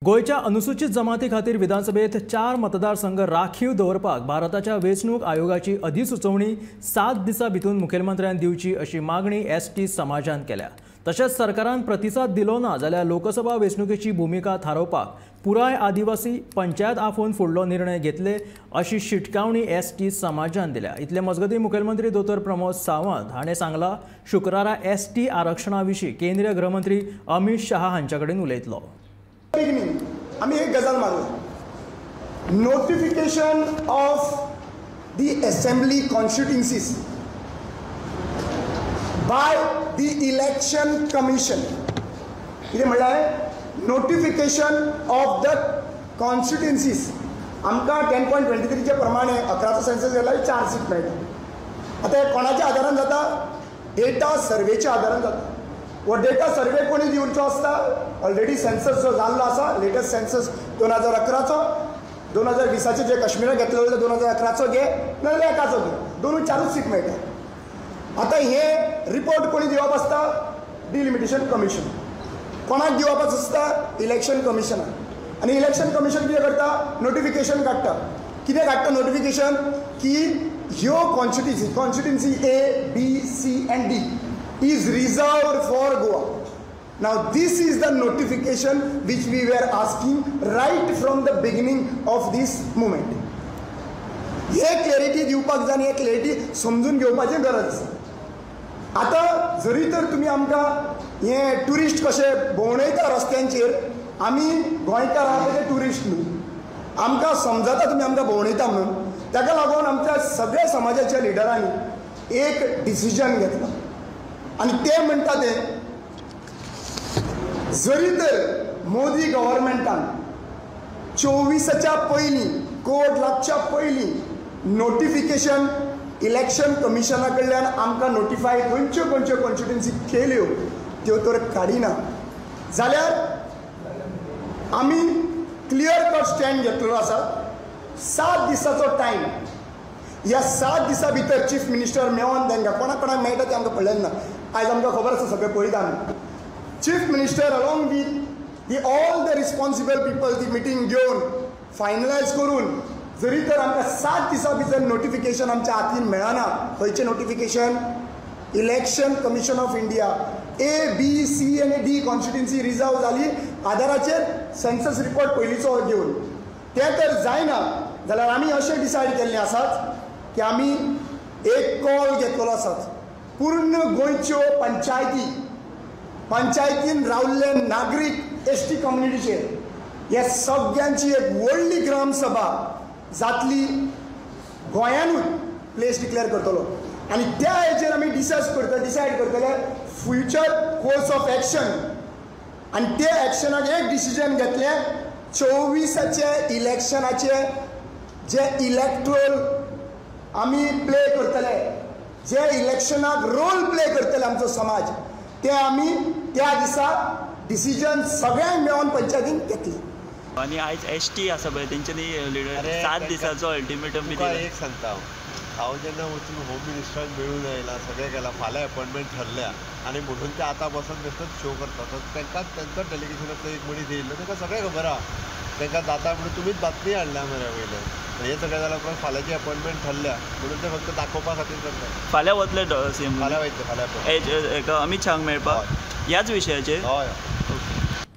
गोंयच्या अनुसूचित जमाती खातीर विधानसभेत 4 मतदारसंघ राखीव दवरपाक भारताच्या वेंचणूक आयोगाची अधिसुचोवणी 7 दिसां भितर मुखेलमंत्र्यान दिवची अशी मागणी एसटी समाजान केल्या. तशेंच सरकारान प्रतिसाद दिलो ना जाल्यार लोकसभा वेंचणुकेची भुमिका थारोवपाक पुराय आदिवासी पंचायत आफोवन फुडलो निर्णय घेतले अशी शिटकावणी एसटी समाजान दिल्या. इतले मजगतीं मुखेलमंत्री दोतोर प्रमोद सावंत हाणें सांगलां, शुक्रारा एसटी आरक्षणा विशीं केंद्रीय गृहमंत्री अमित शहा हांचे कडेन उलयतलो. आमी एक गजाल मागली, notification of the assembly constituencies by the election commission. कितें म्हणल्यार नोटिफिकेशन ऑफ the कॉन्स्टिट्युन्सीज. आमकां 10.23 प्रमाणे 11चो सेन्सस गेल्यार 4 सीट मेळटा. आतां हें कोणाच्या आदारान जाता? डेटा सर्वेच्या आदारान जाता. हो डेटा सर्वे कोणी दिवचो आसता? ऑलरेडी सेन्सस जो जाल्लो आसा, लेटस्ट सेन्सस 2011चो, 2020 जे काश्मीराक घेतलेलो 2011चो घे नाजाल्यार एकाचो घे, दोनूय 4 सीट मेळटा. आतां हे रिपोर्ट कोणी दिवप आसता? Delimitation commission. कोणाक दिवप आसता? इलेक्शन कमिशनाक. आनी इलेक्शन कमिशन कितें करता? नोटिफिकेशन काडटा. कितें काडटा नोटिफिकेशन? की ह्यो constituency, constituency A, B, C and D is reserved for Goa. Now this is the notification which we were asking right from the beginning of this movement. हे clarity दिवपाक जाय आनी हे क्लॅरिटी समजून घेवपाची गरज आसा. आतां जरी तर तुमी आमकां हे ट्युरिस्ट कशे भोंवडयता रस्त्यांचेर, आमी गोंयकार आहा पळय ते ट्युरिस्ट न्हू, आमकां समजता तुमी आमकां भोंवडयता म्हणून. ताका लागून आमच्या सगळ्या समाजाच्या लिडरांनी एक डिसिजन घेतला आनी ते म्हणटा ते जरी तर मोदी गव्हर्मेंटान 24च्या पयलीं, कोड लागच्या पयलीं नोटिफिकेशन इलेक्शन कमिशना कडल्यान आमकां नोटिफाय खंयच्यो खंयच्यो कॉन्स्टिट्युन्सी केल्यो त्यो तर काडिना जाल्यार आमी क्लियर कट स्टँड घेतलेलो आसा. 7 दिसाचो टायम, ह्या 7 दिसां भितर चीफ मिनिस्टर मेळोन तांकां कोणाक कोणाक मेळटा तें आमकां पडलें ना, आयज आमकां खबर आसा, सगळें पळयता आमी. Chief minister along with the all the responsible people ती मिटींग घेवन फायनलायज करून जरी तर आमकां 7 दिसां भितर नोटिफिकेशन आमच्या हातीन मेळना, खंयचें notification? Election commission of India A, B, C आनी डी कॉन्स्टिट्युन्सी रिजर्व जाली आदाराचेर सेन्सस रिपोर्ट पयलींचो घेवन, तें तर जायना जाल्यार आमी अशें डिसायड केल्लें आसात की आमी एक कॉल घेतलेलो आसात. पूर्ण गोंयच्यो पंचायती, पंचायतीन रावल्ले नागरीक एस टी कम्युनिटीचेर हे सगळ्यांची एक व्हडली ग्रामसभा जातली, गोंयानूच प्लेस डिक्लेअर करतलो आनी त्या हेचेर आमी डिसायड करतले फ्युचर कोर्स ऑफ एक्शन. आनी ते एक्शनाक एक डिसिजन घेतलें, 24 इलेक्शनाचे जे इलेक्ट्रोल आमी प्ले करतले, जे इलेक्शनाक रोल प्ले करतले आमचो समाज, ते आमी त्या दिसा डिसिजन सगळ्यांक मेळोन पंचायतीन घेतली. आनी आयज एस टी आसा पळय तेंच्यांनी लिडर 7 दिसाचो अल्टिमेटम बी दिला. एक सांगता हांव, हांव जेन्ना वचून होम मिनिस्टराक मेळून आयला, सगळें केलां, फाल्यां एपॉयंटमेंट ठरल्या आनी म्हणून ते आतां बसून बेश्टोच शो करता. तर तांकां तांचो डेलिगेशनांतलो एक मनीस येयल्लो, तांकां सगळें खबर आहा, तांकां जाता म्हणून तुमीच बातमी हाडल्या मरे वयल्यान. हें सगळें जाल्या उपरांत फाल्यांची अपॉयंटमेंट ठरल्या म्हणून ते फक्त दाखोवपा खातीर करता. फाल्यां वतले सीएम? फाल्यां वयतले, फाल्यां अमित शहाक मेळपाक ह्याच विशयाचेर. हय.